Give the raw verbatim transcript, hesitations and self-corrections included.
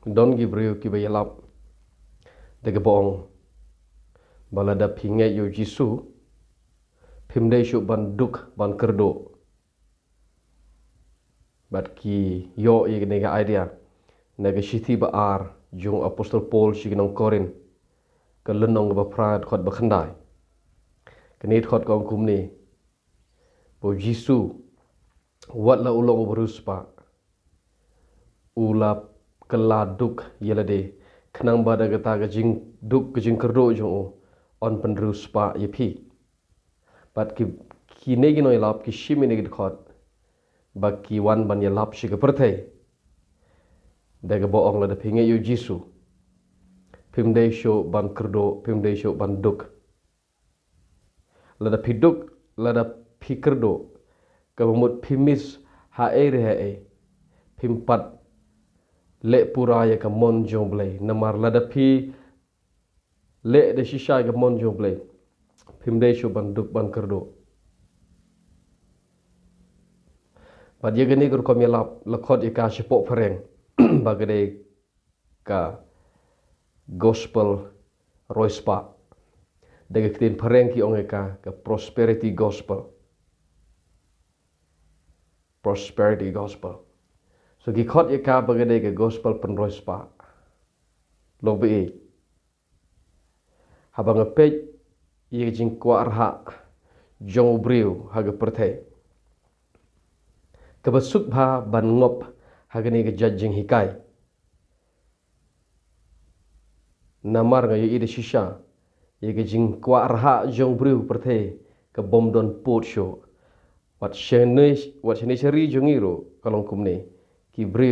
Don ki briew kiba ïalap da kaba ong ba lada phi ngeit ïa u Jisu, phim dei shuh ban duk ban kyrduh. Bad ki ïoh ïa kane ka idea na ka shithi ba ar jong u Apostol Paul sha ki nong Korinth, ka lynnong ba phra, dkhot ba khyndai. Kane dkhot ka ong kumne: ba u Jisu, wat la u long u briew spah, u la kylla duk ïa lade, khnang ba da kata ka jingduk, ka jingkyrduh jong u, yn pynriewspah ïa phi. Bad ki, kine ki nongïalap ki shim ïa kane ka dkhot ba ki wan ban ïalap sha ka pyrthei da kaba ong lada phi ngeit ïa u Jisu, phim dei shuh ban kyrduh, phim dei shuh ban duk. Lada phi duk, lada phi kyrduh, kaba mut phi miss ha ei re ha ei, phim pat leh pura ïa ka mon jong u Blei. Namar lada phi leh da shisha ïa ka mon jong u Blei, phim dei shuh ban duk ban kyrduh. Bad ïa kane ka rukom ïalap la khot ïa ka shapoh phareng ba ka dei ka gospel roi spah. Da ka ktien phareng ki ong ïa ka ka prosperity gospel. Prosperity gospel. So ki khot ïa ka ba ka dei ka gospel pynroi spah. Long ba ïeit, haba nga peit ïa ka jingkwah rhah jong u briew ha ka pyrthei, kaba suk bha ban ngop ha kane ka jait jinghikai. Namar nga ïohi da shisha ïa ka jingkwah rhah jong u briew pyrthei ka bym don pud shuh. Wat shane, wat shane sha ri jong ngi ruh ka long kumne. Ki briew